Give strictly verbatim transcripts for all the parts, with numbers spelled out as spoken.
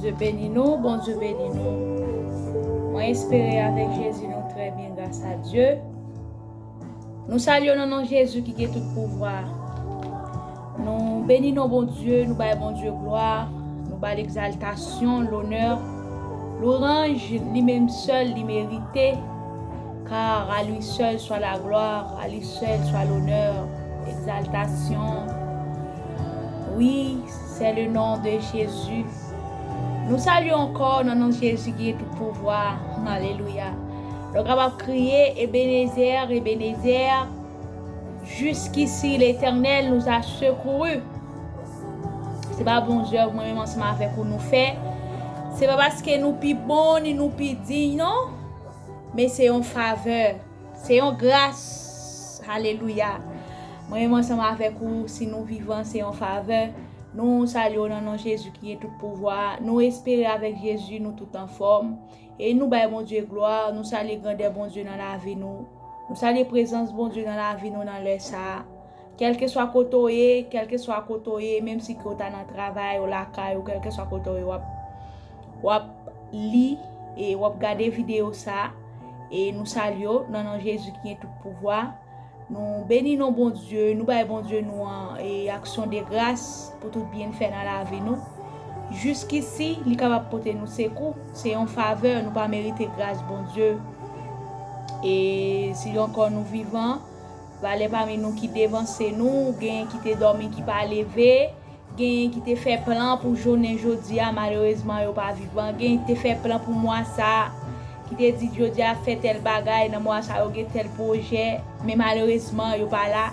Bondye beni nou, Bondye beni nou. Mwen espere avèk Jezi nou trè byen, gras a Dye. Nou salye w nan non Jezi ki gen tout pouvwa. Nou beni non Bondye, nou bay Bondye glwa, nou ba l egzaltasyon, lonè, lwanj, li menm sèl li merite, car à lui seul soit la gloire, à lui seul soit l'honneur, l'exaltation. Oui, c'est le nom de Jésus. Nou salye ankò nan non Jezi ki gen tout pouvwa. Alelouya. Nou kapab kriye, Ebenezè, Ebenezè, jusqu'ici l'Éternel nous a secourus. Se pa bon zèv mwen menm ansanm avèk ou nou fè. Se pa paske nou pi bon ni nou pi diy, non. Men se yon favè. Se yon gras. Alelouya. Mwen menm ansanm avèk ou, si nou vivan, se yon favè. Nou salye w nan non Jezi ki gen tout pouvwa. Nou espere avèk Jezi, nou tout anfòm. E nou bay Bondye glwa, nou salye grandè Bondye nan lavi nou. Nou salye prezans Bondye nan lavi nou nan lè sa a. Kèlkeswa kote w ye, kèlkeswa kote w ye, menm si ke w ta nan travay, ou lakay, ou kèlkeswa kote w ye, w ap, w ap li, e w ap gade videyo sa a. E nou salye w nan non Jezi ki gen tout pouvwa. Nou beni non Bondye, nou bay Bondye nou an, e aksyon de gras pou tout byen l fè nan lavi nou. Jiskisi, li kapab pote nou sekou. Se yon favè, nou pa merite gras Bondye. E si ankò nou vivan, valè pami nou ki devanse nou, genyen ki te dòmi, ki pa leve, genyen ki te fè plan pou jounen jodi a, malerezman, yo pa vivan. Genyen ki te fè plan pou mwa sa a, ki te di, "Jodi a, fè tèl bagay, nan mwa sa a, yo gen tèl pwojè," men malerezman, yo pa la.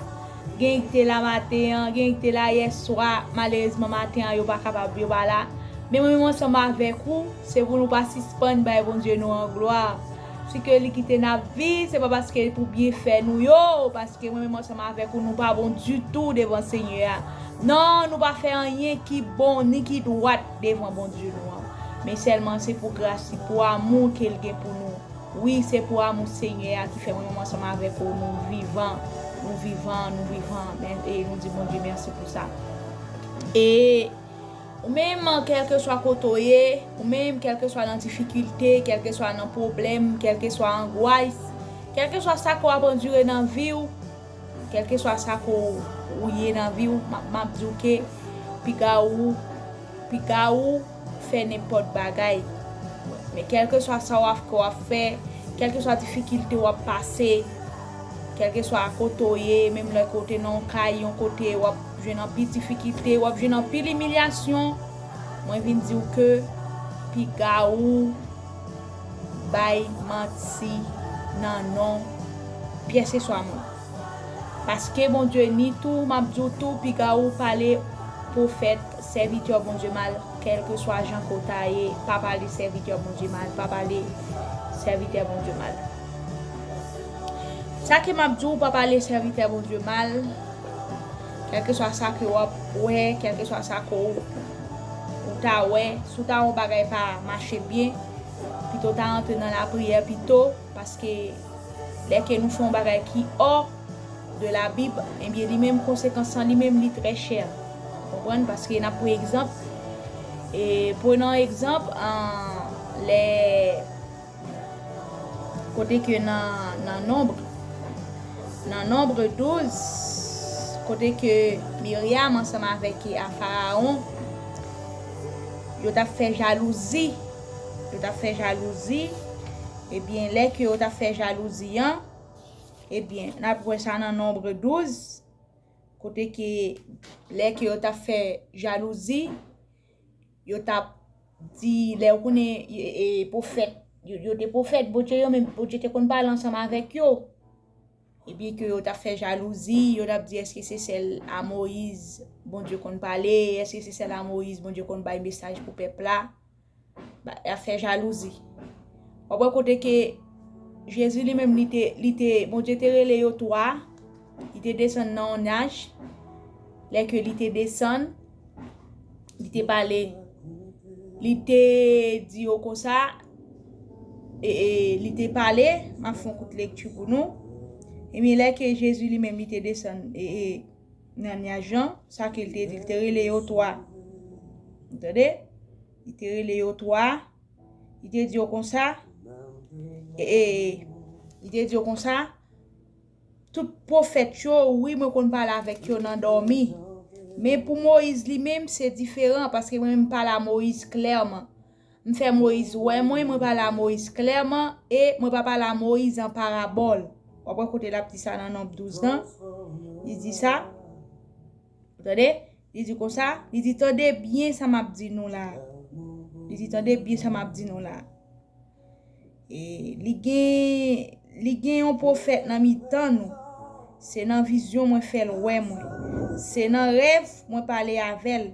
Genyen ki te la maten an, genyen ki te la yèswa, malerezman, maten an, yo pa kapab, yo pa la. Men mwen menm ansanm avèk ou, se pou nou pa sispann bay Bondye nou an glwa. Si ke li kite n ap viv, se pa paske pou byenfè nou yo, paske mwen menm ansanm avèk ou, nou pa bon ditou devan Senyè a. Non, nou pa fè anyen ki bon ni ki dwat devan Bondye nou an. Men sèlman se pou gras li, pou amou ke l gen pou nou. Wi, se pou amou Senyè a ki fè mwen menm ansanm avèk ou, nou vivan, nou vivan, nou vivan. Men, e nou di Bondye mèsi pou sa. E ou menm, kèlkeswa kote w ye, ou menm, kèlkeswa nan difikilte, kèlkeswa nan pwoblèm, kèlkeswa angwas, kèlkeswa sa ke w ap andire nan vi w, kèlkeswa sa ke w ye nan vi w, m ap, m ap di w ke piga w, piga w fè nenpòt bagay. Men kèlkeswa sa w ap, ke w ap fè, kèlkeswa difikilte w ap pase, kèlkeswa kote w ye, menm lè ke w te nan yon kay, yon kote w ap jwenn anpil difikilte, w ap jwenn anpil imilyasyon, mwen vin di w ke piga w bay manti nan non pyèseswa moun. Paske Bondye ni tou, m ap di w tou, piga w pale pwofèt, sèvitè Bondye mal, kèlkeswa jan ke w ta ye, pa pale sèvitè Bondye mal, pa pale sèvitè Bondye mal. Sa ke m ap di w, pa pale sèvitè Bondye mal, kèlkeswa sa ke w ap wè, kèlkeswa sa ke w, ou ta wè, si w ta wè yon bagay pa mache byen, pito w ta antre nan lapriyè pito, paske lè ke nou fè yon bagay ki hors de la Bible, ebyen, li menm, konsekans lan, li menm, li trè chè. Konprann? Paske n ap pran egzanp, e prenons egzanp, an, lè, kote ke nan, nan Nonb, nan Nonb douz, kote ke Miryam ansanm avèk a Farawon, yo t ap fè jalouzi, yo t ap fè jalouzi, ebyen, lè ke yo t ap fè jalouzi an, ebyen, n ap wè sa nan Nonb douz, kote ke lè ke yo t ap fè jalouzi, yo t ap di, lè ou konnen, e, e, pwofèt, yo, yo te pwofèt, Bondye yo menm, Bondye te konn pale ansanm avèk yo. Ebyen ke yo t ap fè jalouzi, yo t ap di, èske se sèl a Moyiz Bondye konn pale, èske se sèl a Moyiz Bondye konn bay mesaj pou pèp la? Ba, y ap fè jalouzi. W ap wè kote ke Jezi li menm, li te, li te, Bondye te rele yo twa, li te desann nan yon nyaj. Lè ke li te desann, li te pale, li te di yo konsa, e, e, li te pale, m ap fè yon kout lekti pou nou. Ebyen, lè ke Jezi li menm, li te desann, e, e, nan nyaj lan, sa ke l te di, l te rele yo twa. Ou tande? Li te rele yo twa. Li te di yo konsa, e, e, li te di yo konsa, tout pwofèt yo, wi, mwen konn pale avèk yo nan dòmi. Men pou Moyiz li menm, se diferan, paske mwen menm pale a Moyiz klèman. M fè Moyiz wè mwen, mwen pale a Moyiz klèman, e mwen pa pale a Moyiz an parabòl. W ap wè kote l ap di sa nan Nonb douz lan. Li di sa. Ou tande? Li di konsa, li di, "Tande byen sa m ap di nou la. Li di, "Tande byen sa m ap di nou la. E li gen, li gen yon pwofèt nan mitan nou. Se nan vizyon mwen fè l wè mwen. Se nan rèv mwen pale avè l.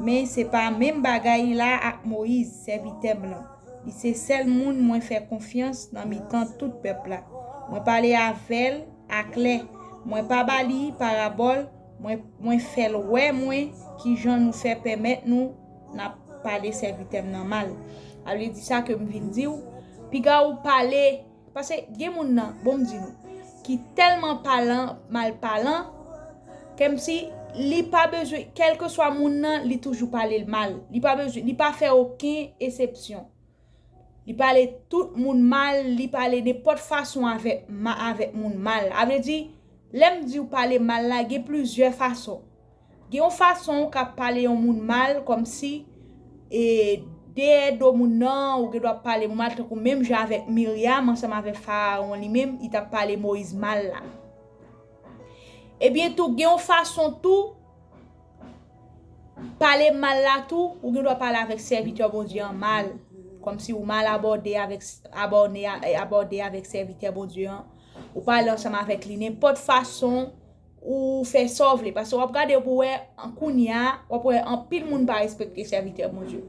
Men se pa menm bagay la ak Moyiz, sèvitè m lan. Li se sèl moun mwen fè konfyans nan mitan tout pèp la. Mwen pale avè l aklè. Mwen pa ba li parabòl, mwen, mwen fè l wè mwen kijan nou fè pèmèt nou n ap pale sèvitè m nan mal." A vle di sa ke m vin di w, piga w pale, paske gen moun nan, bon m di nou, ki tèlman palan, mal palan, kèmsi li pa bezwen, kèlkeswa moun nan, li toujou pale l mal. Li pa bezwen, li pa fè okenn eksepsyon. Li pale tout moun mal, li pale nenpòt fason avèk, ma-, avèk moun mal. A vle di, lè m di w pale mal la, gen plizyè fason. Gen yon fason ou ka pale yon moun mal, kòmsi, e, dèyè do moun nan, ou gen dwa pale moun mal, tankou menm jan avèk Miryam ansanm avèk Farawon li menm, li t ap pale Moyiz mal la. Ebyen tou, gen yon fason tou, pale mal la tou, ou gen dwa pale avèk sèvitè Bondye an mal. Kòmsi ou mal abòde avèk, abòne a, abòde avèk sèvitè Bondye an. Ou pale ansanm avèk li nenpòt fason, ou fè sa w vle. Paske w ap gade pou wè, an kounye a, w ap wè anpil moun pa respekte sèvitè Bondye.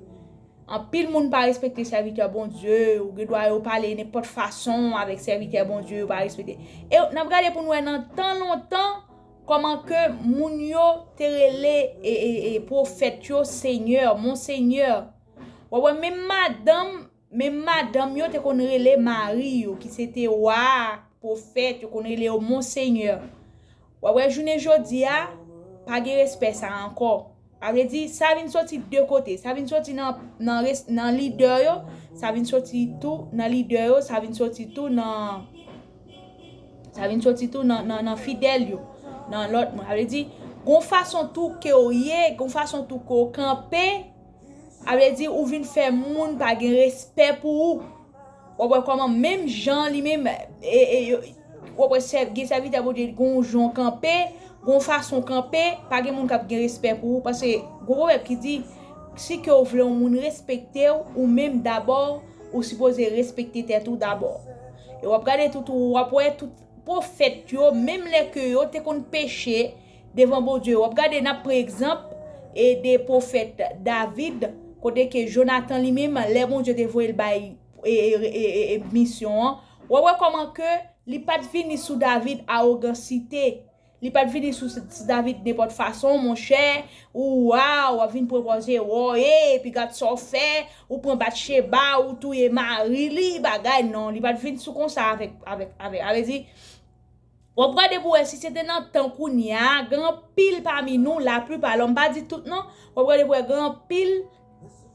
Anpil moun pa respekte sèvitè Bondye, ou gen dwa yo pale nenpòt fason avèk sèvitè Bondye, yo pa respekte. E n ap gade pou n wè nan tan lontan, kòman ke moun yo te rele, e, e, e, pwofèt yo Senyè, Monsenyè. W ap wè menm madanm, menm madanm yo te konn rele mari yo, ki se te wa a, pwofèt, yo konn rele yo Monsenyè. W ap wè jounen jodi a, pa gen respè sa ankò. A vle di, sa vin soti de kote. Sa vin soti nan, nan res-, nan lidè yo, sa vin soti tou nan lidè yo, sa vin soti tou nan, sa vin soti tou nan, nan, nan fidèl yo, nan lòt moun. A vle di, gon fason tou ke w ye, gon fason tou ke w kanpe, a vle di, ou vin fè moun pa gen respè pou ou. W ap wè kòman menm jan li menm, e, e, yo, w ap wè sè-, gen sèvitè Bondye, gen yon jan w kanpe, gen yon fason w kanpe, pa gen moun k ap gen respè pou ou, paske gen yon pwovèb ki di, si ke w vle yon moun respekte w, ou menm dabò, ou sipoze respekte tèt ou dabò. E w ap gade tout, w ap wè tout pwofèt yo, menm lè ke yo te konn peche devan Bondye, w ap gade, n ap pran egzanp, e de pwofèt David, kote ke Jonatan li menm, lè Bondye te voye l bay e, e, e, e, e, misyon an. W ap wè kòman ke li pa t vini sou David awogansite. Li pa t vini sou, sou David nenpòt fason, monchè. Ou wa, w ap vin pran pòz ewo, e, epi gad sa w fè, ou pran Batcheba, ou touye mari li, bagay, non, li pa t vin sou konsa avèk, avèk, avèk, a vle di, w ap gade pou wè si se te nan tan kounye a, gen anpil pami nou, laplipa, alò m pa di tout non, w ap gade pou wè gen anpil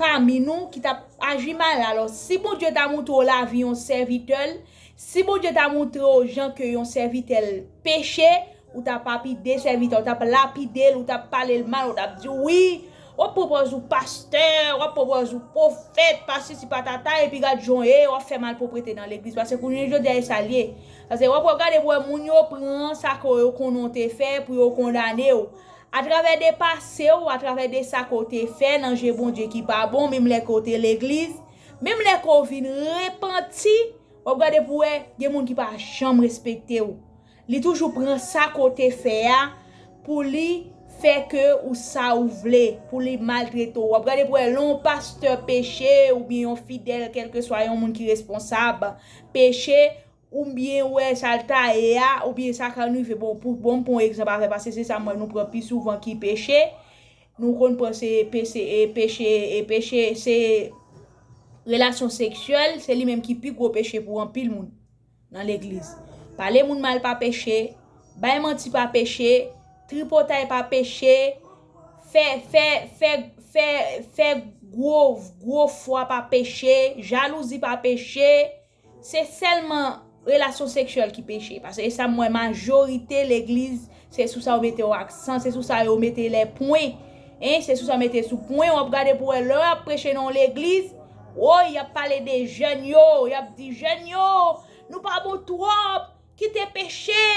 pami nou ki t ap aji mal. Alò, si Bondye ta montre w lavi yon sèvitè l, si Bondye ta montre w jan ke yon sèvitè l peche, ou t ap lapide sèvitè, ou t ap lapide l, ou t ap pale l mal, ou t ap di, wi, w ap pran pòz ou pastè, w ap pran pòz ou pwofèt, pa sisi pa tata, epi gad jan w ye, w ap fè malpwoprete nan legliz. Paske kounye jodi a, e sa l ye. Paske w ap gade pou wè moun yo pran sa ke yo konnen w te fè pou yo kondane w. Atravè de pase w, atravè de sa ke w te fè nan je Bondye ki pa bon, menm lè ke w te legliz, menm lè ke w vin repanti, w ap gade pou wè gen moun ki pa janm respekte w. Li toujou pran sa ke w te fè a pou li fè ke ou sa ou vle, pou li maltrete w. W ap gade pou wè lè yon pastè peche oubyen yon fidèl, kèlkeswa yon moun ki responsab, peche, oubyen wè sa l ta ye a, oubyen sa ka rive, bon, pou, bon, m pran yon egzanp avè, paske se sa m wè nou pran pi souvan ki peche. Nou konn pran se, pe-, se, e, peche, e, peche, se relasyon seksyèl, se li menm ki pi gwo peche pou anpil moun nan legliz. Pale moun mal pa peche, bay manti pa peche, tripotay pa peche, fè, fè, fè, fè, fè gwo, gwo fwa pa peche, jalouzi pa peche, se sèlman relasyon seksyèl ki peche. Paske e sa m wè majorite legliz, se sou sa yo mete yon aksan, se sou sa yo mete lè pwen. Hein, se sou sa yo mete sou pwen, w ap gade pou wè lè y ap preche nan yon legliz, woy, y ap pale de jèn yo, y ap di jèn yo, nou pa bon twòp, kite peche,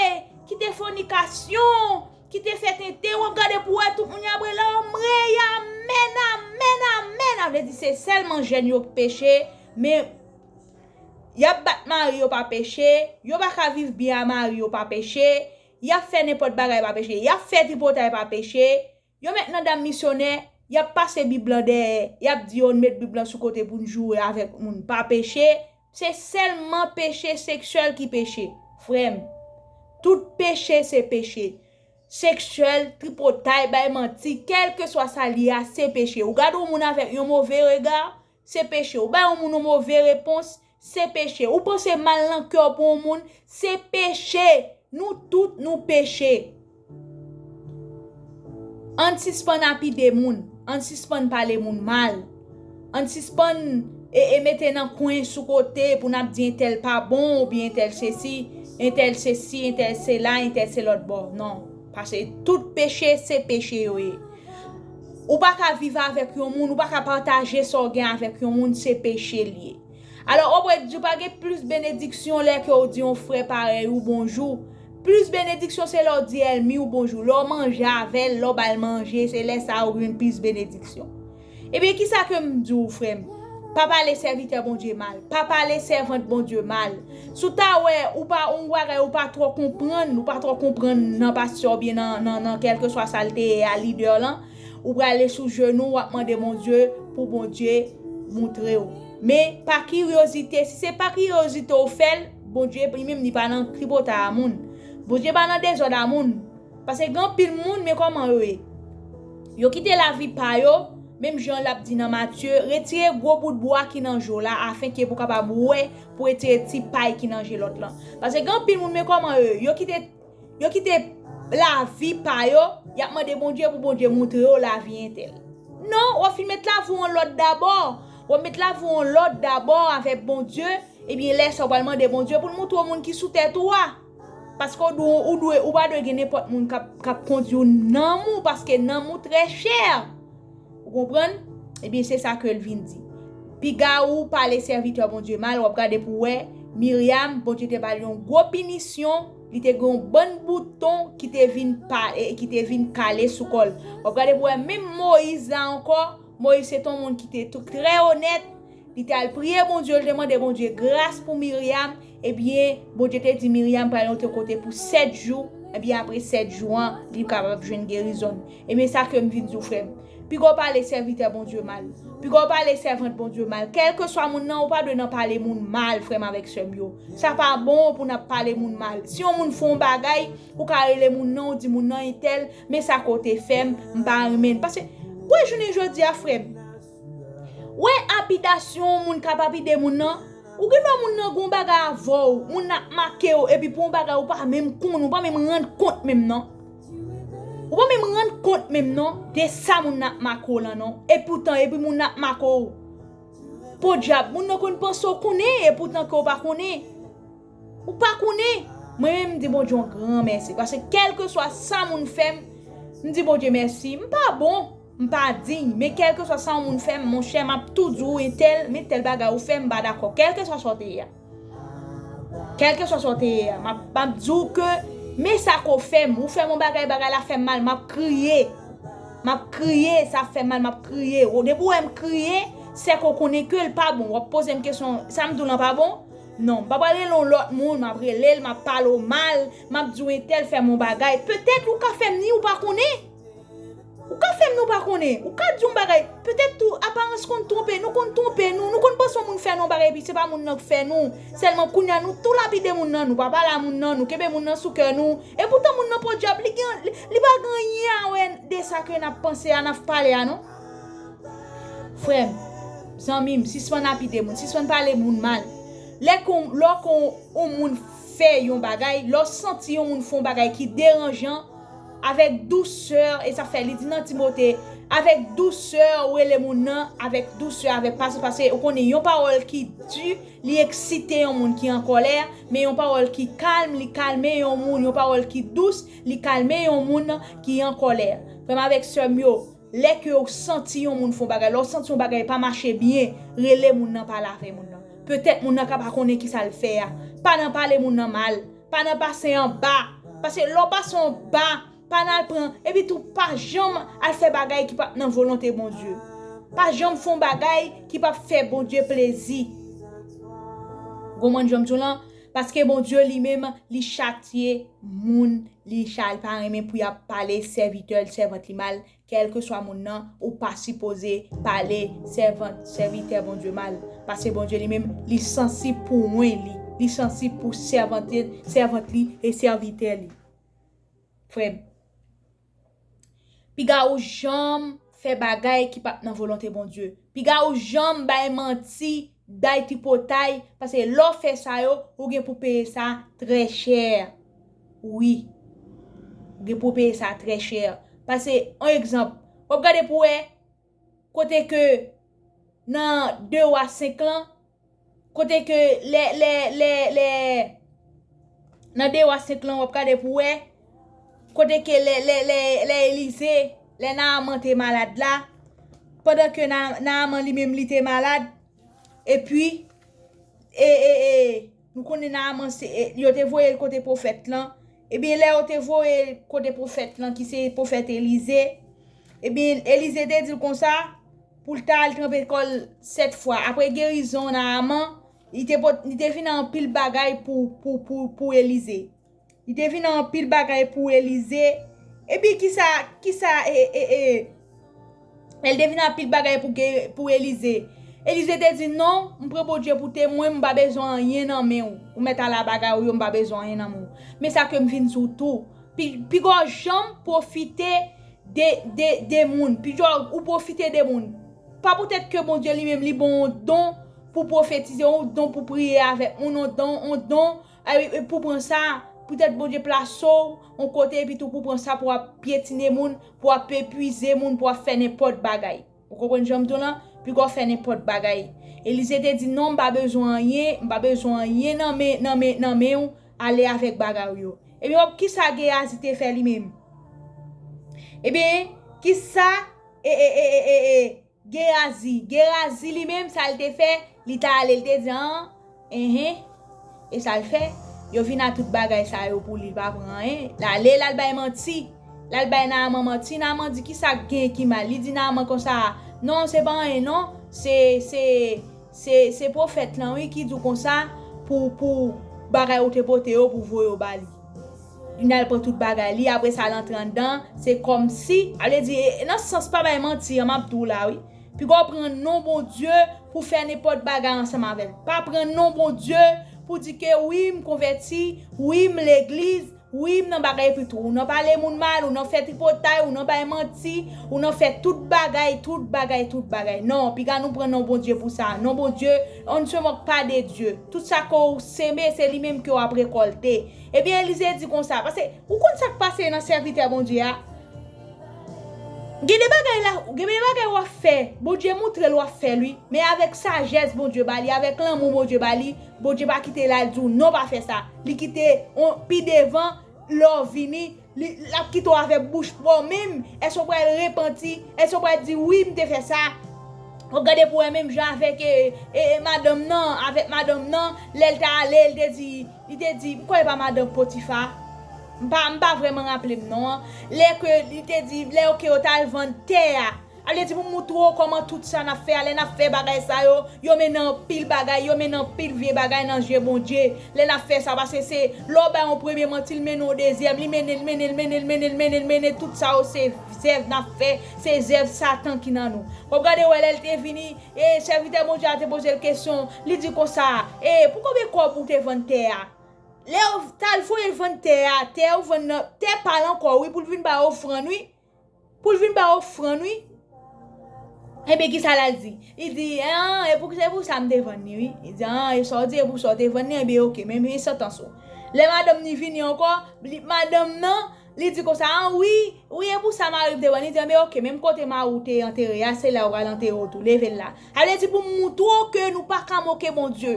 kite fònikasyon, kite fè tenten, w ap gade pou wè tout moun y ap rele anmwey, amèn, amèn, amèn. Sa vle di se sèlman jèn yo k peche, men y ap bat mari yo pa peche, yo pa ka viv byen a mari yo pa peche, y ap fè nenpòt bagay pa peche, y ap fè tripotay pa peche, yo mèt nan dam misyonè, y ap pase Bib lan dèyè, y ap di yo n met Bib lan sou kote pou n joure avèk moun pa peche, se sèlman peche seksyèl ki peche. Frè m, tout peche se peche. Seksyèl, tripotay, bay manti, kèlkeswa sa l ye a, se peche. Ou gade yon moun avèk yon move rega, se peche. Ou bay yon moun yon move repons, se peche. Ou panse mal nan kè w pou yon moun, se peche. Nou tout, nou peche. Ann sispann apide moun. Ann sispann pale moun mal. Ann sispann e, e mete nan kwen sou kote pou n ap di entèl pa bon oubyen entèl sesi, entèl sesi, entèl sela, entèl se lòt bò. Non. Paske tout peche, se peche yo ye. Ou pa ka viv avèk yon moun, ou pa ka pataje sa w gen avèk yon moun, se peche l ye. Alò, o prè di w pa gen plis benediksyon lè ke w di yon frè parèy ou bonjou. Plis benediksyon se lè w di ènmi w bonjou, lè w manje avè l, lè w ba l manje, se lè sa a ou jwenn plis benediksyon. Ebyen, kisa ke m di w, frè m? Pa pale sèvitè Bondye mal. Pa pale sèvant Bondye mal. Si w ta wè, ou pa, yon bagay ou pa twò konprann, ou pa twò konprann nan pastè oubyen nan, nan, nan kèlkeswa sa l te ye a, lidè lan, ou prale sou jenou, w ap mande Bondye pou Bondye moutre w. Men, pa kiryozite, si se pa kiryozite w fè l, Bondye, li menm, li pa nan tripotay a moun. Bondye pa nan dezòd a moun. Paske gen anpil moun, men kòman yo ye? Yo kite lavi pa yo, menm jan l ap di nan Matye, retire gwo bout bwa ki nan je w la, afenke pou w kapab wè, pou retire ti pay ki nan je lòt lan. Paske gen anpil moun, men kòman yo ye? Yo kite, yo kite lavi pa yo, y ap mande Bondye pou Bondye moutre yo lavi entèl. Non, w ap fin met lavi w an lòd dabò. W ap met lavi w an lòd dabò avèk Bondye, ebyen, lè sa a w pral mande Bondye pou l moutre w moun ki sou tèt ou a. Paske ou dwe, ou dwe, ou pa dwe gen nenpòt moun k ap, k ap kondui w nanm ou, paske nanm ou trè chè. Ou konprann? Ebyen, se sa ke l vin di. Piga ou pale sèvitè Bondye mal, w ap gade pou w wè, Miryam, Bondye te ba l yon gwo pinisyon, li te gen yon bann bouton ki te vin pa, e, ki te vin kale sou kò l. W ap gade pou w wè, menm Moyiz la ankò, Moyiz se te yon moun ki te tou, trè onèt, li te al priye Bondye, li te mande Bondye gras pou Miryam, ebyen, Bondye te di Miryam pral yon kote pou sèt jou, ebyen, apre sèt jou an, li kapab jwenn gerizon l. Ebyen, sa ke m vin di w, frè m. Piga w pale sèvitè Bondye mal. Piga w pale sèvant Bondye mal. Kèlkeswa moun nan, ou pa dwe nan pale moun mal, frè m avèk sè m yo. Sa pa bon pou n ap pale moun mal. Si yon moun fè yon bagay, ou ka rele moun nan, ou di moun nan entèl, men sa ke w te fè m, m pa renmen l. Paske, wè jounen jodi a, frè m, wè apidasyon yon moun k ap apide moun nan, ou gen dwa moun nan gen yon bagay avè w, moun nan ap make w, epi pou yon bagay ou pa menm konnen, ou pa menm rann kont menm non. Ou pa menm rann kont menm non de sa moun nan ap make w lan non. Epoutan, epi moun nan ap make w. Podyab, moun nan konn panse w konnen, epoutan ke w pa konnen. Ou pa konnen. Mwen menm, m di Bondye yon gran mèsi. Paske kèlkeswa sa moun fè m, m di Bondye mèsi. M pa bon, m pa diy. Men kèlkeswa sa yon moun fè m, monchè, m ap tou di w entèl, men tèl bagay ou fè m, m pa dakò. Kèlkeswa sa w te ye a. Kèlkeswa sa w te ye a, m ap, m ap di w ke, men sa ke w fè m, ou fè m yon bagay, bagay la fè m mal, m ap kriye. M ap kriye, sa fè m mal, m ap kriye. Ou, depi w wè m kriye, se ke w konnen ke l pa bon. W ap poze m kesyon, sa m di w lan pa bon? Non, m pa pral rele yon lòt moun, m ap rele l, m ap pale w mal, m ap di w entèl fè m yon bagay. Petèt ou ka fè m ni, ou pa konnen. Ou ka fè m ni, ou pa konnen. Ou ka di yon bagay. Petèt tou, aparans konn twonpe nou, konn twonpe nou. Nou konn panse yon moun fè nou yon bagay, epi se pa moun nan k fè nou. Sèlman kounye a, nou tou lapide moun nan, nou pa pale a moun nan, nou kenbe moun nan sou kè nou. Epoutan, moun nan podyab, li gen, li, li pa gen anyen a wè de sa ke n ap panse a, n ap pale a, non. Frè m, zanmi m, sispann lapide moun, sispann pale moun mal. Lè kon, lè w kon yon moun fè yon bagay, lè w santi yon moun fè yon bagay ki deranjan, avèk dousè, e sa fè li di nan Timote, Avèk dousè, ou rele moun nan, avèk dousè, avèk pasyans, paske ou konnen yon pawòl ki di, li eksite yon moun ki an kòlè, men yon pawòl ki kalm, li kalme yon moun, yon pawòl ki dous, li kalme yon moun ki an kòlè. Frè m avèk sè m yo, lè ke w santi yon moun fè yon bagay, lè w santi yon bagay pa mache byen, rele moun nan, pale avè moun nan. Petèt moun nan ka pa konnen kisa l fè a. Pa nan pale moun nan mal, pa nan pase anba. Paske lè w pase anba, pa nan al pran, epi tou pa janm al fè bagay ki p ap nan volonte Bondye. Pa janm fè yon bagay ki p ap fè Bondye plezi. Ou konprann jan m di w lan? Paske Bondye li menm, li chatye moun, li cha-, li pa renmen pou y ap pale sèvitè l, sèvant li mal, kèlkeswa moun nan, ou pa sipoze pale sèvant, sèvitè Bondye mal. Paske Bondye li menm, li sansib pou wen li, li sansib pou sèvant, sèvant li e sèvitè li. Frè m, piga ou janm fè bagay ki p ap nan volonte Bondye. Piga ou janm bay manti, bay tripotay, paske lè w fè sa yo, ou gen pou peye sa trè chè. Wi. Ou gen pou peye sa trè chè. Paske, yon egzanp, w ap gade pou wè, kote ke nan de wa senk lan, kote ke lè, lè, lè, lè, nan de wa senk lan, w ap gade pou wè, kote ke lè, lè, lè, lè Elize, lè Naaman te malad la, pandan ke Na-, Naaman li menm li te malad, epi, e, e, e, nou konnen Naaman se, e, yo te voye l kote pwofèt lan, ebyen, lè yo te voye l kote pwofèt lan, ki se pwofèt Elize, ebyen, Elize te di l konsa, pou l ta al tranpe kò l sèt fwa. Apre gerizon Naaman, li te pot-, li te vin anpil bagay pou, pou, pou, pou Elize. Li te vin anpil bagay pou Elize. Epi kisa, kisa, e, e, e, lè l te vin anpil bagay pou, ge-, pou Elize. Elize te di, "Non, m pran Bondye pou temwen, m pa bezwen anyen nan men w. Ou mèt al a bagay ou yo, m pa bezwen anyen nan men w." Men sa ke m vin di w tou. Pi, piga w janm pwofite de, de, de moun. Piga w pwofite de moun. Pa poutèt ke Bondye li menm li ba w yon don pou pwofetize, yon don pou priye avèk moun, yon don, yon don, e, e pou pran sa, poutèt Bondye plase w yon kote, epi tou pou pran sa pou w ap pyetine moun, pou w ap epuize moun, pou w ap fè nenpòt bagay. Ou konprann jan m di w lan? Piga w fè nenpòt bagay. Elize te di, "Non, m pa bezwen anyen, m pa bezwen anyen nan men, nan men, nan men w, ale avèk bagay ou yo." Ebyen, w ap, kisa Geyazi te fè li menm? Ebyen, kisa, e, e, e, e, e, e, Geyazi, Geyazi li menm, sa l te fè, li t ale, li te di, "An, enhen." E sa l fè? Yo vin a tout bagay sa yo pou li, li pa pran anyen. L ale, l al bay manti. L al bay Naaman manti. Naaman di, "Kisa k gen ki mal?" Li di Naaman konsa, "Non, se pa anyen, non. Se, se, se, se pwofèt lan, wi, ki di w konsa pou, pou bagay ou te pote yo, pou voye yo ba li." Li al pran tout bagay li, apre sa, l antre anndan, se kòmsi, a vle di, e, nan sans pa bay manti an, m ap di w la, wi. Piga w pran non Bondye pou fè nenpòt bagay ansanm avè l. Pa pran non Bondye pou di ke, "Wi, m konvèti, wi, m legliz, wi, m nan bagay," epi tou, ou nan pale moun mal, ou nan fè tripotay, ou nan bay manti, ou nan fè tout bagay, tout bagay, tout bagay. Non, piga nou pran non Bondye pou sa. Non Bondye, on ne se moque pas de Dieu. Tout sa ke w seme, se li menm ke w ap rekòlte. Ebyen, Elize di konsa, paske ou konn sa k pase nan sèvitè Bondye a? Gen de bagay la, gen de bagay w ap fè, Bondye montre l w ap fè l, wi. Men avèk sajès Bondye ba li, avèk lanmou Bondye ba li, Bondye pa kite l al di w, "Non, pa fè sa." Li kite w pi devan, lè w vini, li, l ap kite w avèk bouch pa w menm. Èske w pral repanti? Èske w pral di, "Wi, m te fè sa"? W ap gade pou wè menm jan avèk, e, e, e, madanm nan, avèk madanm nan, lè l t ale, l te di, li te di, m kwè e pa madanm Potifa. M pa, m pa vrèman raple m non an. Lè ke li te di, lè yo ke yo t al vann tè a. A vle di pou m moutre w kòman tout sa n ap fè a, lè n ap fè bagay sa yo, yo mennen anpil bagay, yo mennen anpil vye bagay nan je Bondye. Lè n ap fè sa, paske se lè w bay yon premye manti, l mennen yon dezyèm, li mennen, l mennen, l mennen, l mennen, l mennen, l mennen, tout sa yo se zèv n ap fè, se zèv Satan ki nan nou. W ap gade wè lè l te vini, e sèvitè Bondye a te poze l kesyon, li di konsa, e pou konbyen kòb ou te vann tè a? Lè w t al voye l vann tè a, tè ou vann nan, tè pa l ankò, wi, pou l vin bay ofrann, wi. Pou l vin bay ofrann, wi. Ebyen, kisa l al di? Li di, an, e pou, se pou sa m te vann li, wi. Li di, an, e sa w di, e pou sa w te vann li, ebyen, oke, men, men santans ou. Lè madanm ni vini ankò, li, madanm nan, Li di konsa, an wi, wi, e pou sa mari m te pran. Li di, anben, oke, menm kote mari w te antere a, se la yo pral antere w tou. Leve l la. Sa vle di pou m moutre w ke nou pa ka moke Bondye.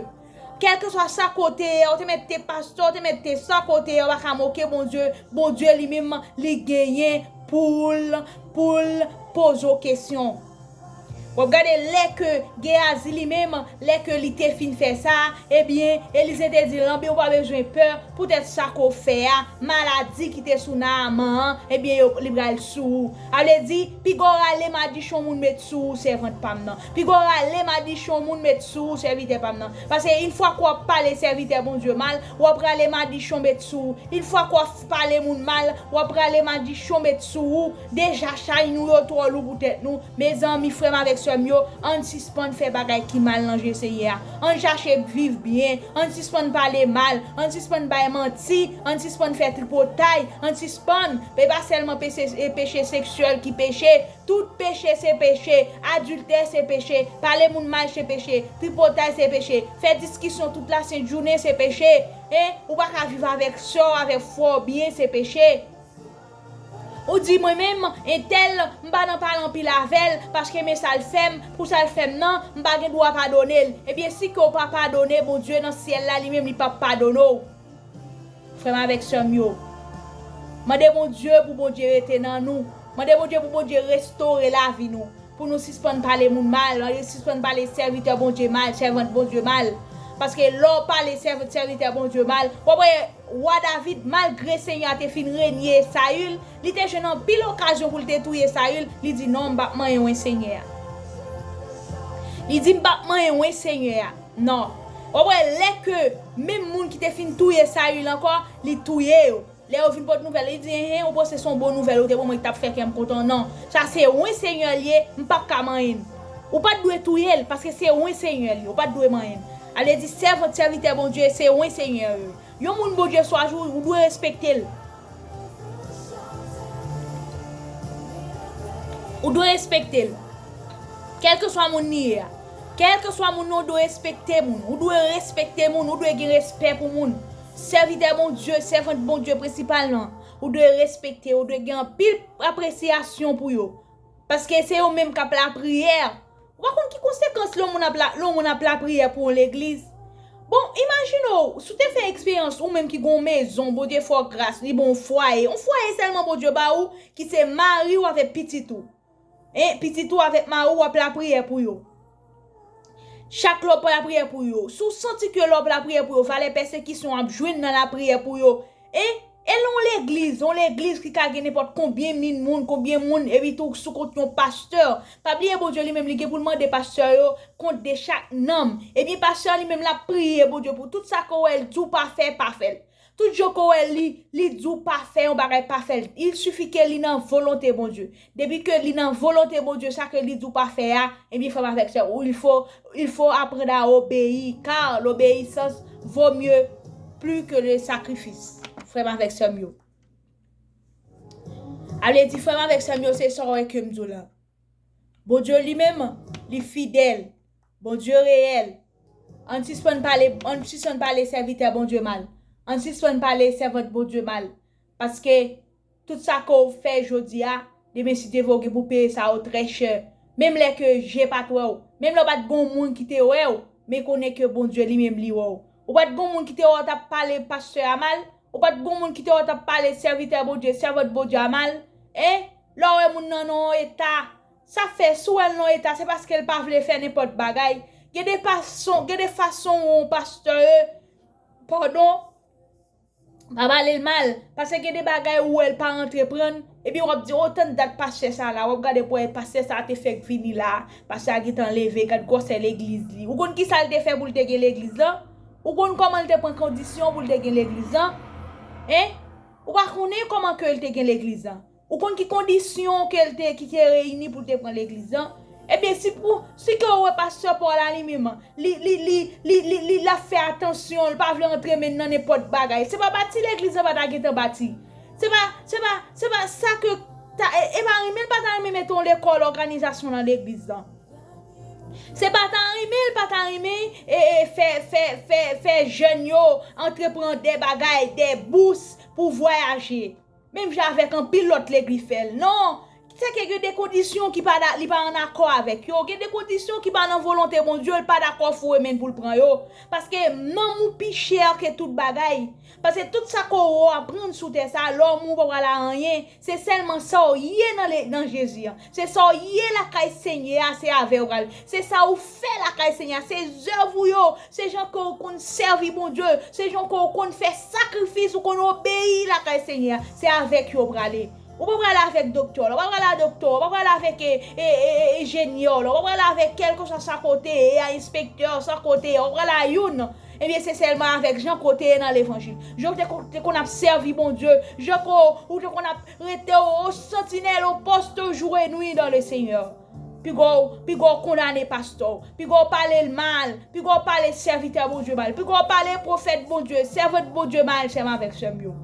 Kèlkeswa sa kote a, ou te mèt te pastè, ou te mèt te sa kote a, ou pa ka moke Bondye. Bondye li menm, li genyen pou l, pou l poze w kesyon. W ap gade lè ke Geyazi li menm, lè ke li te fin fè sa, ebyen, Elize te di l, anben, ou pa bezwen pè, poutèt sa ke w fè a, maladi ki te sou Naaman an, ebyen, yo, li pral sou ou. Sa vle di, piga w rale madichon moun met sou ou, sèvant pa m nan. Piga w rale madichon moun met sou ou, sèvitè pa m nan. Paske yon fwa ke w ap pale sèvitè Bondye mal, w ap rale madichon met sou ou. Yon fwa ke w ap pale moun mal, w ap rale madichon met sou ou. Deja, chay nou yo twò lou pou tèt nou. Mezanmi, frè m avèk sè m yo, ann sispann fè bagay ki mal nan je Senyè a. Ann chache viv byen. Ann sispann pale mal. Ann sispann bay manti. Ann sispann fè tripotay. Ann sispann. E pa sèlman peche, e peche seksyèl ki peche. Tout peche se peche. Adiltè se peche. Pale moun mal se peche. Tripotay se peche. Fè diskisyon tout lasent jounen se peche. E ou pa ka viv avèk sè w, avèk frè w byen, se peche. Ou di, mwen menm, entèl, m pa nan pale anpil avè l, paske men sa l fè m, pou sa l fè m nan, m pa gen dwa padone l. Ebyen, si ke w pa padone Bondye nan syèl la, li menm, li p ap padone w. Frè m avèk sè m yo, mande Bondye pou Bondye rete nan nou. Mande Bondye pou Bondye restore lavi nou. Pou nou sispann pale moun mal, mande sispann pale sèvitè Bondye mal, sèvant Bondye mal. Paske lè w pale sèv-, sèvitè Bondye mal, w ap wè wa David, malgre Senyè a te fin renye Sayil, li te jwenn anpil okazyon pou l te touye Sayil, li di, non, m p ap manyen wen Senyè a. Li di, m p ap manyen wen Senyè a. Non. W ap wè lè ke menm moun ki te fin touye Sayil ankò, li touye yo. Lè yo vin pot nouvèl, li di, enhen, ou panse se yon bon nouvèl ou te ban mwen ki t ap fè kè m kontan? Non. Sa se wen Senyè l ye, m p ap ka manyen l. Ou pa t dwe touye l, paske se wen Senyè l ye, ou pa t dwe manyen l. Sa vle di, sèvant, sèvitè Bondye, se wen Senyè yo ye. Yon moun Bondye chwazi, ou dwe respekte l. Ou dwe respekte l. Kèlkeswa moun li ye a. Kèlkeswa moun nan, ou dwe respekte moun. Ou dwe respekte moun, ou dwe gen respè pou moun. Sèvitè Bondye, sèvant Bondye prensipalman, ou dwe respekte, ou dwe gen anpil apresyasyon pou yo. Paske se yo menm k ap lapriyè. Ou pa konn ki konsekans lè yon moun ap la, lè yon moun ap lapriyè pou yon legliz. Bon, imajine w, si w te fè eksperyans, ou menm ki gen yon mezon, Bondye fè w gras, li ba w yon fwaye. Yon fwaye sèlman Bondye ba ou, ki se mari w avèk pitit ou. E pitit ou avèk mari w ap lapriyè pou yo. Chak lè w ap lapriyè pou yo, si w santi ke lè w ap lapriyè pou yo, valè pèsekisyon w ap jwenn nan lapriyè pou yo, e, e lè yon legliz, yon legliz ki ka gen nenpòt konbyen mil moun, konbyen moun, epi tou sou kont yon pastè, pa bliye Bondye li menm li gen pou l mande pastè yo kont de chak nanm. Ebyen, pastè li menm l ap priye Bondye pou tout sa ke w wè l di w pa fè, pa fè l. Tout jan ke w wè li, li di w pa fè yon bagay, pa fè l. Il suffit ke li nan volonte Bondye. Depi ke li nan volonte Bondye, sa ke li di w pa fè a, ebyen, frè m avèk sè m, il faut, il faut apprendre à obéir, car l'obéissance vaut mieux plus que le sacrifice. Frè m avèk sè m yo. Sa vle di, frè m avèk sè m yo, se sa w wè ke m di w la. Bondye li menm, li fidèl. Bondye reyèl. Ann sispann pale, ann sispann pale sèvitè Bondye mal. Ann sispann pale sèvant Bondye mal. Paske tout sa ke w fè jodi a, demen si Dye vle w gen pou peye sa yo trè chè. Menm lè ke je pa t wè w, menm lè w pa t gen yon moun ki te wè w, men konnen ke Bondye li menm li wè w. Ou pa t gen yon moun ki te wè w t ap pale pastè a mal, ou pa t gen yon moun ki te wè w t ap pale sèvitè Bondye, sèvant Bondye a mal, en, lè w wè moun nan nan yon eta, sa fè, si w wè l nan yon eta, se paske l pa vle fè nenpòt bagay. Gen de fason, gen de fason yon pastè, padon, pa pale l mal, paske gen de bagay ou wè l pa antreprann, ebyen w ap di, o, tann dat pastè sa la, w ap gade pou wè pastè sa te fèk vini la, pastè a gentan leve, gad gwosè legliz li. Ou konn ki sa l te fè pou l te gen legliz lan? Ou konn kòman l te pran kondisyon pou l te gen legliz lan? En? Ou pa konnen kòman ke l te gen legliz lan? Ou konn ki kondisyon ke l te, ki te reyini pou l te pran legliz lan? Ebyen, si pou, si ke w wè pastè pa w la li menm, li, li, li, li, li, li, l ap fè atansyon, l pa vle antre men nan nenpòt bagay. Se pa bati legliz lan pa ta gentan bati. Se pa, se pa, se pa sa ke ta, e, e pa renmen l pa ta renmen mete yon lekòl òganizasyon nan legliz lan. Se pa ta renmen l pa ta renmen, e, e, fè, fè, fè, fè jèn yo antreprann de bagay, de bous pou vwayaje. Menm jan avèk anpil lòt legliz fè l. Non, se ke gen de kondisyon ki pa da, li pa ann akò avèk yo. Gen de kondisyon ki pa nan volonte Bondye, li pa dakò foure men l pou l pran yo. Paske nanm ou pi chè ke tout bagay. Paske tout sa ke w aprann sou tè sa, lè w mouri w pa pral a anyen. Se sèlman sa w ye nan le, nan Jezi an. Se sa w ye lakay Senyè a, se avè w pral. Se sa w fè lakay Senyè a, se zèv ou yo, se jan ke w konn sèvi Bondye, se jan ke w konn fè sakrifis, ou konn obeyi lakay Senyè a, se avèk yo w prale. Ou pa prale avèk doktè w la, ou pa prale a doktè w, ou pa prale avèk e, e, e, e, enjenyè w la, ou pa prale avèk kèlkeswa sa kote, e a enspektè w, sa kote, ou prale a youn. Ebyen, se sèlman avèk jan ke w te ye nan levanjil. Jan w te kon, te konn ap sèvi Bondye. Jan ke w, ou te konn ap rete o, o santinèl, o poste jour et nuit dans le Seigneur. Piga w, piga w kondane pastè w. Piga w pale l mal. Piga w pale sèvitè Bondye mal. Piga w pale pwofèt Bondye, sèvant Bondye mal, sè m avèk sè m yo.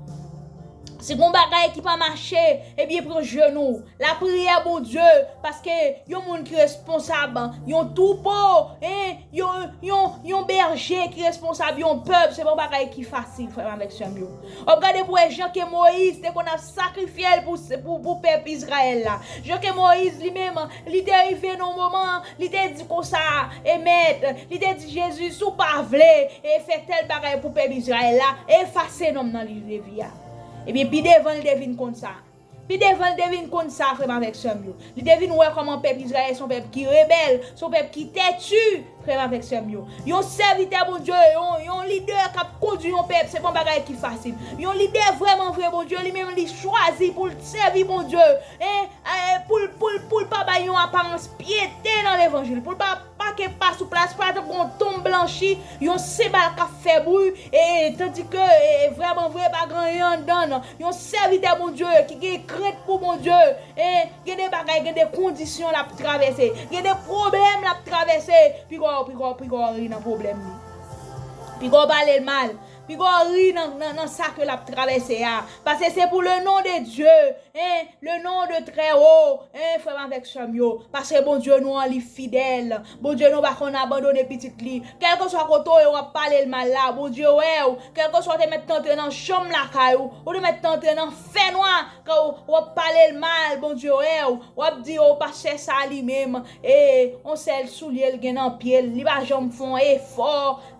Si gon bagay ki pa mache, ebyen, pran jenou w. Lapriyè Bondye, paske yon moun ki responsab, yon twoupo, en, yon, yon, yon bèje ki responsab yon pèp, se pa yon bagay ki fasil, frè m avèk sè m yo. W ap gade pou wè jan ke Moyiz te konn ap sakrifye l pou, pou, pou pèp Izrayèl la. Jan ke Moyiz li menm, li te rive nan yon moman, li te di konsa, e mèt, li te di Jezi, si w pa vle, e fè tèl bagay pou pèp Izrayèl la, efase non m nan liv de vi a. Ebyen, pi devan, li te vin konn sa. Pi devan, li te vin konn sa, frè m avèk sè m yo. Li te vin wè kòman pèp Izrayèl se yon pèp ki rebèl, se yon pèp ki tèti, frè m avèk sè m yo. Yon sèvitè Bondye, yon, yon lidè k ap kondui yon pèp, se pa yon bagay ki fasil. Yon lidè vrèman vre Bondye, li menm, li chwazi pou l sèvi Bondye. En, e, pou l, pou l, pou l pa bay yon aparans pyete nan levanjil, pou l pa pake pa sou plas, pa tankou yon tonm blanchi, yon senbal k ap fè bri, e, e, tandike, e, e, vrèman vre, pa gen anyen anndan l. Yon sèvitè Bondye ki gen krent pou Bondye, e, gen de bagay, gen de kondisyon l ap travèse, gen de pwoblèm l ap travèse, piga w, piga w, piga w ri nan pwoblèm li. Piga w pale l mal. Piga w ri nan, nan, nan sa ke l ap travèse a. Paske se pou le nom de Dieu, en, le nom de très haut, en, frè m avèk sè m yo. Paske Bondye nou an, li fidèl. Bondye nou pa konn abandone pitit li. Kèlkeswa kote w ye, w ap pale l mal la, Bondye wè w. Kèlkeswa w te mèt antre nan chanm lakay ou, ou te mèt antre nan fènwa, ke w, w ap pale l mal, Bondye wè w. W ap di, o, pastè sa li menm, e, yon sèl soulye l gen nan pye l, li pa janm fè yon efò.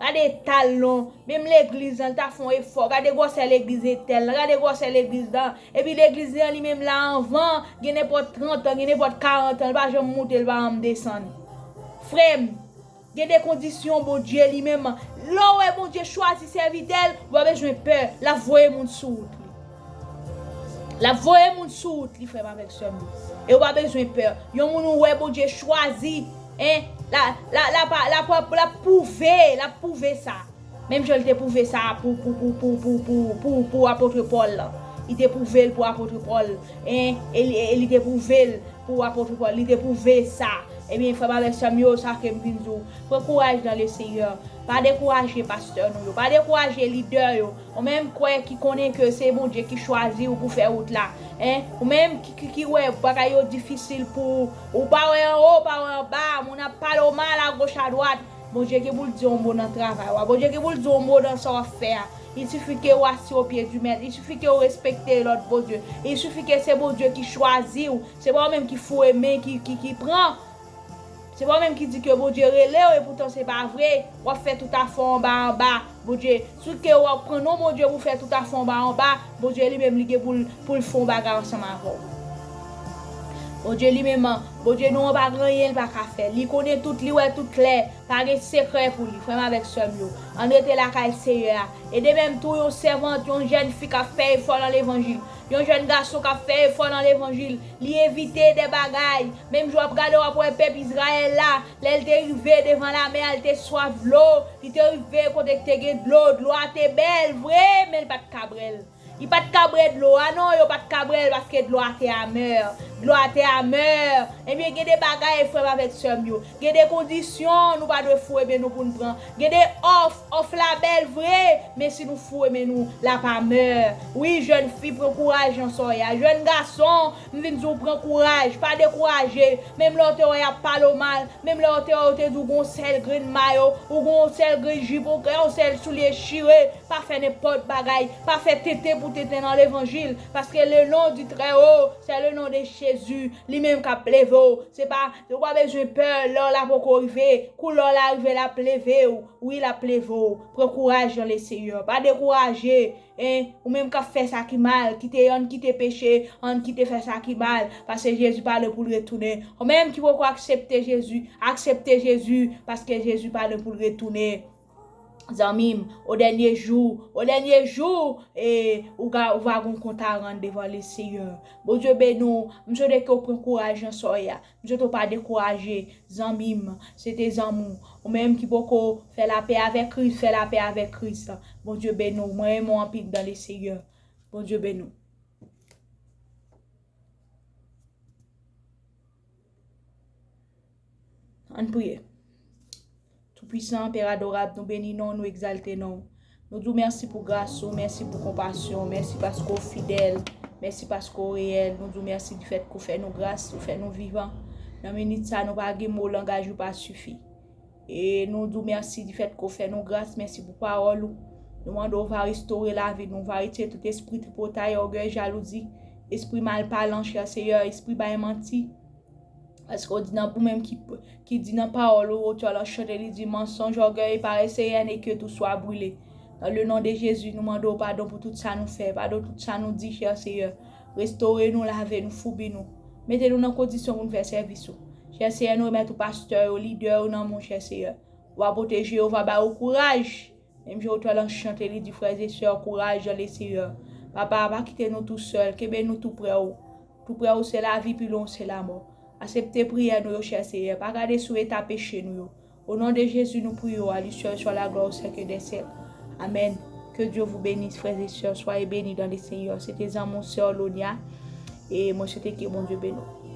Gade talon, menm legliz lan, l ta fè yon efò. Gade gwosè legliz entèl lan, gade gwosè legliz lan. Epi legliz lan li menm la anvan, gen nenpòt trant an, gen nenpòt karant an, li pa janm moute, li pa janm desann. Frè m, gen de kondisyon Bondye li menm. Lè w wè Bondye chwazi sèvitè l, ou pa bezwen pè, l ap voye moun sou wout li. L ap voye moun sou wout li, frè m avèk sè m yo. E ou pa bezwen pè. Yon moun ou wè Bondye chwazi, en, l a, l a, l ap, l ap, l ap pwouve, l ap pwouve sa. Menm jan li te pwouve sa pou, pou, pou apot Pòl lan. Li te pwouve l pou apot Pòl. En, e li, e li te pwouve l pou apot Pòl. Li te pwouve sa. Ebyen, frè m avèk sè m yo, sa ke m vin di w. Pran kouraj nan le Seyè. Pa dekouraje pastè nou yo. Pa dekouraje lidè yo. Ou menm kwè ki konnen ke se Bondye ki chwazi w pou fè wout la. En, ou menm ki, ki, ki wè bagay yo difisil pou ou. Ou pa wè anwo, ou pa wè anba. Moun ap pale w mal agoch adwat. Bondye gen pou l di yon mo nan travay ou a. Bondye gen pou l di yon mo nan sa w ap fè a. Il suffit que w assis aux pieds du Maître. Il suffit que w respekte lòd Bondye. Il suffit que se Bondye ki chwazi w. Se pa ou menm ki foure men, ki, ki, ki pran. Se pa ou menm ki di ke Bondye rele w, epoutan se pa vre. W ap fè tout afè w anba anba. Bondye, si ke w ap pran non Bondye pou fè tout afè w anba anba, Bondye li menm li gen pou l, pou l fè yon bagay ansanm avè w. Bondye li menm, Bondye nou an pa gen anyen l pa ka fè. Li konnen tout, li wè tout klè. Pa gen sekrè pou li, frè m avèk sè m yo. Ann rete lakay Seyè a. E de menm tou, yon sèvant, yon jèn fi k ap fè efò nan levanjil. Yon jèn gason k ap fè efò nan levanjil. Li evite de bagay. Menm jan w ap gade, w ap wè pèp Izrayèl la, lè l te rive devan lamè a, l te swaf dlo. Li te rive kote k te gen dlo. Dlo a te bèl vre, men l pa t ka bwè l. Li pa t ka bwè dlo a non, yo pa t ka bwè l paske dlo a te amè. Lwa te amè. Ebyen, gen de bagay, frè m avèk sè m yo. Gen de kondisyon nou pa dwe foure men nou pou n pran. Gen de òf, òf la bèl vre, men si nou foure men nou, l ap amè. Wi, jèn fi, pran kouraj nan sa w ye a. Jèn gason, m vin di w pran kouraj, pa dekouraje. Menm lè w te wè y ap pale w mal, menm lè w te wè yo te di w gon sèl grenn mayo, ou gon sèl grenn jip, ou gon sèl soulye chire, pa fè nenpòt bagay, pa fè tenten pou tenten nan levanjil, paske le non di trè o, se le non de Jezi, li menm k ap leve w. Se pa, ou pa bezwen pè, lè w la poko rive, kou lè w la rive, l ap leve w. Wi, l ap leve w. Pran kouraj nan le Seyè. Pa dekouraje. En, ou menm k ap fè sa ki mal, kite, ann kite peche, ann kite fè sa ki mal, paske Jezi pa lwen pou l retounen. Ou menm ki poko aksepte Jezi, aksepte Jezi, paske Jezi pa lwen pou l retounen. Zanmi m, o dènye jou, o dènye jou, e, ou ga, ou va gon kont a rann devan le Seyè. Bondye beni w. M swete ke w pran kouraj nan sa w ye a. M swete w pa dekouraje, zanmi m. Se te zanmi w. Ou menm ki poko fè lapè avèk Kris, fè lapè avèk Kris. Bondye beni w. Mwen renmen w anpil nan le Seyè. Bondye beni w. Ann priye. Toupwisan, Pè adorab, nou beni non w, nou egzalte non w. Nou di w mèsi pou gras ou, mèsi pou konpasyon w, mèsi paske w fidèl, mèsi paske w reyèl. Nou di w mèsi difèt ke w fè nou gras, ou fè nou vivan. Nan minit sa, nou pa gen mo, langaj ou pa sifi. E nou di w mèsi difèt ke w fè nou gras, mèsi pou pawòl ou. Nou mande w va restore lavi nou, va retire tout espri tripotay, ògèy, jalouzi, espri malpalan, chè Seyè, espri bay manti. Paske w di nan, ou menm ki, ki di nan pawòl ou, otè lan chante, li di, mensonge, orgueil et paresse, haine et que tout soit brûlé. Dans le nom de Jésus, nou mande w padon pou tout sa nou fè, padon tout sa nou di, chè Seyè. Restore nou, lave nou, foubi nou. Mete nou nan kondisyon pou nou fè sèvis ou. Chè Seyè, nou remèt ou pastè yo, lidè yo nan men w, chè Seyè. W a pwoteje yo, w a ba yo kouraj. Menm jan otè lan chante, li di, frè e sè, kouraj nan le Seyè. Papa, pa kite nou tou sèl, kenbe nou tou prè w. Tou prè w se lavi, pi lwen w se lamò. Aksepte priyè nou yo, chè Seyè. Pa gade sou eta peche nou yo. O non de Jezi, nou priye w, à lui seul soit la gloire au siècle des siècles. Amen. Que Dieu vous bénisse, frères et sœurs. Soyez bénis dans le Seigneur. Se te zanmi w, sè Lonia. E mwen swete ke Bondye beni w.